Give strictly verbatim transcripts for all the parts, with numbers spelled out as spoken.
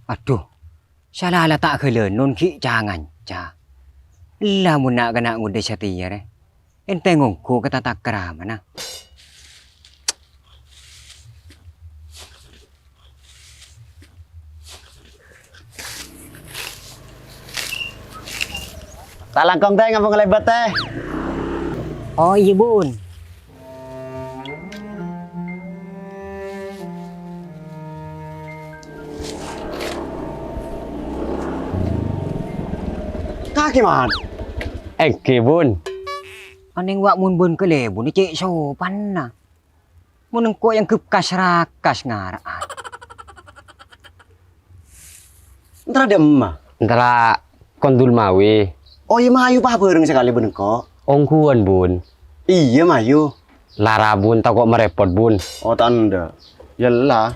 Adhu, sala la ta' ghâlânon ghi' ca-nganca. Ella mon na'-kana' ngodâ satèya rè, èntèng ongghu ka tatakramana. Ta' langkong, Tè, ngampong kalèbât, Tè. Oh, iyâ, Bun. Kakè, Man. Èngghi, Bun. Anèng wa' mon bân kalèbunna cè' sopanna. Mon engko' èangghep kas-rakas ngara'an. Entara dâ' emma? Entara kon Dul Mawi. Oh, iyâ, mayu pas bhâreng sakalè bân engko'. Ongghuwân, Bun. Iyâ, mayu. Lara, Bun, tako' marèpot, Bun. Oh, tandhâ. Yâ la.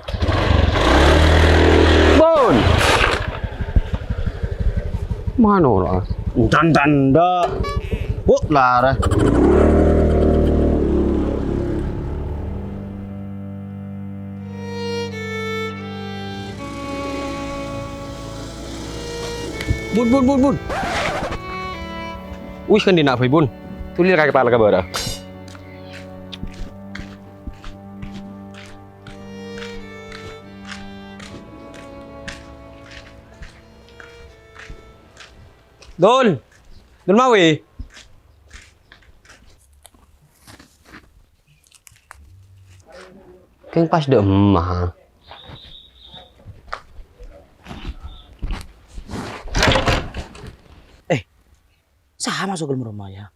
Bun! Mano ra? Tandhâ. Bu, lara. Bun, bun, bun, bun. Wis kan dina' bhâi, Bun. Tuli ka kepala ka bara. Dul. Dul Mawi. Kèng pas dâ' emma. Eh, sapa maso' ka dâlem roma, yâ?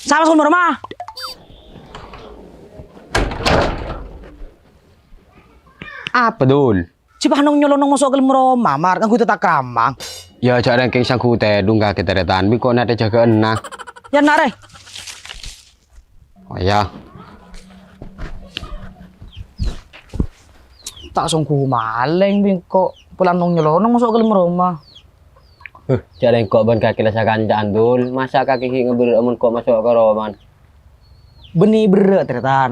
Sapa maso' ka dâlem roma? Apa, Dul? Jhâ' pas nong-nyolonong maso' ka dâlem roma, Mar, ngangghuy tatakrama. Yâ, jhâ' rèng kèng sangghu tèdung kakè tarètan, bi' ko' na' tè jâgâ'ânna. Yâ, na' rè. Oh, yâ. Ta' songghu malèng bi' ko' polana nong-nyolonong maso' ka dâlem roma. Huh, jhâ' rèng ko' bân kakè la sakanca'an, Dul. Masa' kakè ghi' ngaberri'â mon ko' maso' ka romana? Bânnè berrâ', tarètan.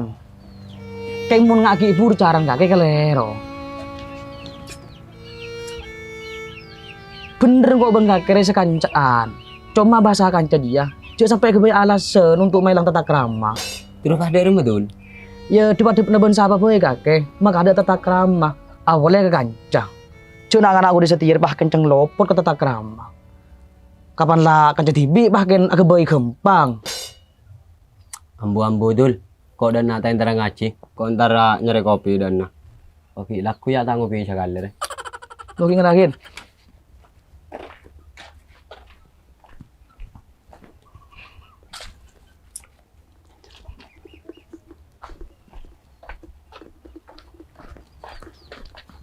Kèng mon nga' ghi' bhuru carana kakè kalèro. Bhender ko' bân kakè rè sakanca'an. Coma bhâsa kanca jiyâ, jhâ' sampè' aghâbây alasan untuk maèlang tatakrama. Terros pas dâ' remma, Dul? Yâ, dhâp-adhâbbhâ bân sapa bhâi kakè, makaḍâ' tatakrama. Awalè ka kanca. Jhâ' na'-kana' ghuḍi satèya pas kenceng lopot ka tatakrama. Kapan la kanca dhibi' pas kèng aghâbây ghâmpang. Ambu-ambu, Dul. Ko' dâ'enna' ta' entara ngajhi, ko' entara nyarè kopi dâ'enna'. Oke, lagghu yâ ta' ngopi sakalè, rè. Oke, ngerakin.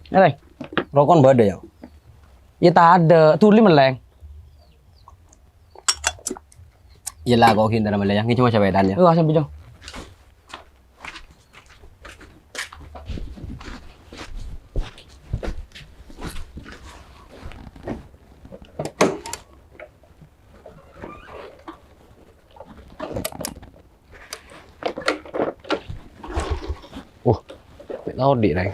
Ngerakin. Rokon bâḍâ, yâ? Yâ, taḍâ'. Tuli mellèng. Yâ la, ko' ghi' entara mellè, yâ. Ngènjhâma sapèḍâna, yâ. Wah, sambi, Jong. Wah, mè' tao ḍi', Rèng.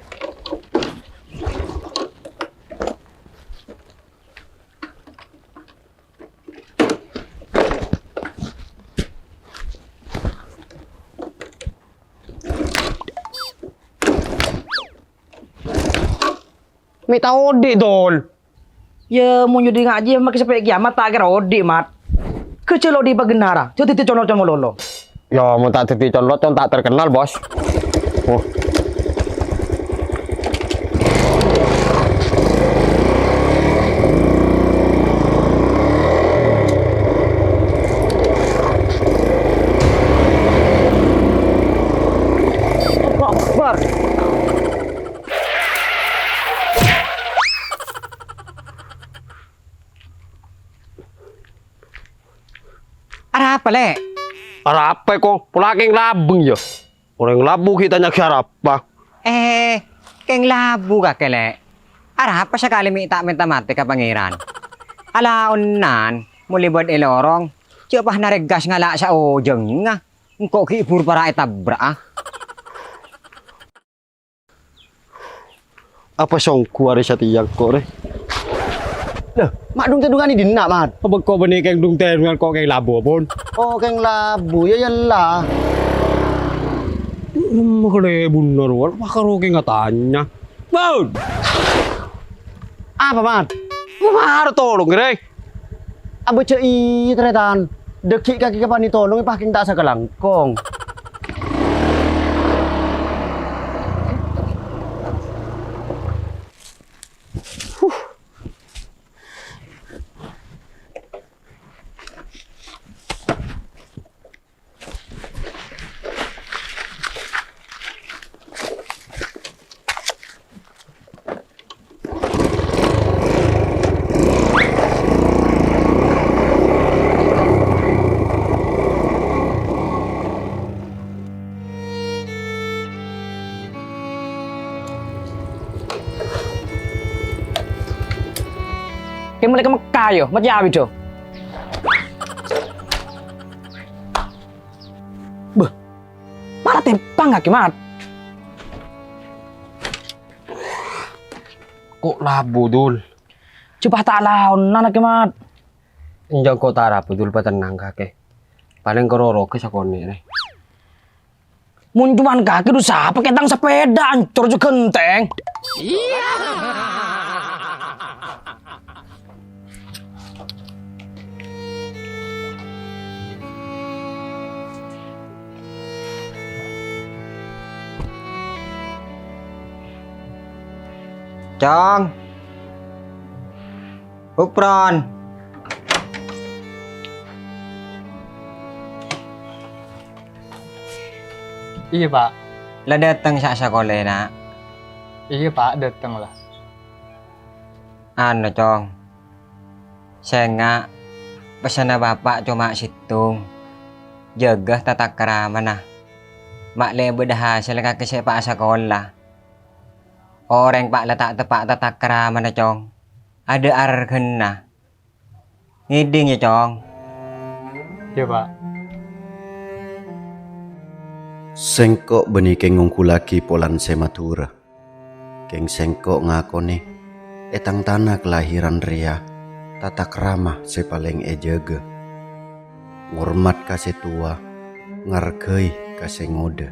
Mè' tao ḍi', Dol. Yâ, mon jhâ' ḍi' ngajhi, makè sampè' kèyamat ta' kèra oḍi', Mat. Ghâjhâ lo' ḍi' pagennara, jhâ' dhâddhi con-locong malolo. Yâ, mon ta' dhâddhi con-locong, ta' terkenal, Bos. Oh. Allahu Akbar. Arapa, Lè'? Arapa, ko? Pola kèng labâng, yâ? Orèng labu ghi' tanya ghi' arapa? Eh, kèng labu kakè, Lè'. Arapa sakalè mè' ta' mènta matè ka Pangèran? Ala onnan, mon lèbât è lorong, jhâ' pas narèk gas ngala' saojhângnga. Engko' ghi' bhuru para' ètabra'a. Apa songgu arè satèya ko' rè? Lho, Ma' dung-tèdungan è dinna', Mat? Apa ko' bânnè kèng dung-tèdungan ko' kèng labu, pon? Oh, kèng labu, ya, ya la. Emma kalè bhunor, wal, apa karo kèng atanya? Bun! Apa, Mat? Mara tolong, rè. Abâ' jâ' iyâ, Trètan. Dâgghi' kakè ka panè tolong, pas kèng ta' sakalangkong. Kè mulai ka Mekkah, yo, macam apa itu? Beh, malah tèmpang kakè, Mat. Ko' labu, Dul? Coba ta' laonan, kakè, Mat. Enjâ' ko' ta' labu, Dul, patennang, kakè. Palèng karo rogi sakonè', rè. Mon coma kakè, dhu sapa kètang sapèda ancor jâ' ghântèng. Cong. Upron. Iyâ, Pa'. La dâteng sa-, sakolè, Na'? Iyâ, Pa', dâteng la. Anu, Cong. Sènga', pessenna Bapa' coma sèttong. Jâgâ tatakramana. Ma' lè bâdâ hasèl kakè sè pa' asakola. Orèng pa' la ta' teppa' tatakramana, Cong. Adâ' arghâna. Ngèdhing, yâ, Cong. Iyâ, Pa'. Sèngko' bânnè kèng ngonggullaghi polana sè Madhurâ. Kèng sèngko' ngakonè, è tang tana kalahiran rèya, tatakrama sè palèng èjâgâ. Ngormat ka sè towa, ngarghâi ka sè ngodâ.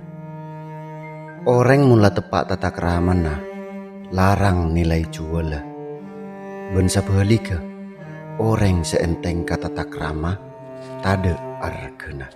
Orèng mon la teppa' tatakramana, larang nilai juwâlâ. Bân sabhâligghâ, orèng sè èntèng ka tatakrama, tadâ' arghâna.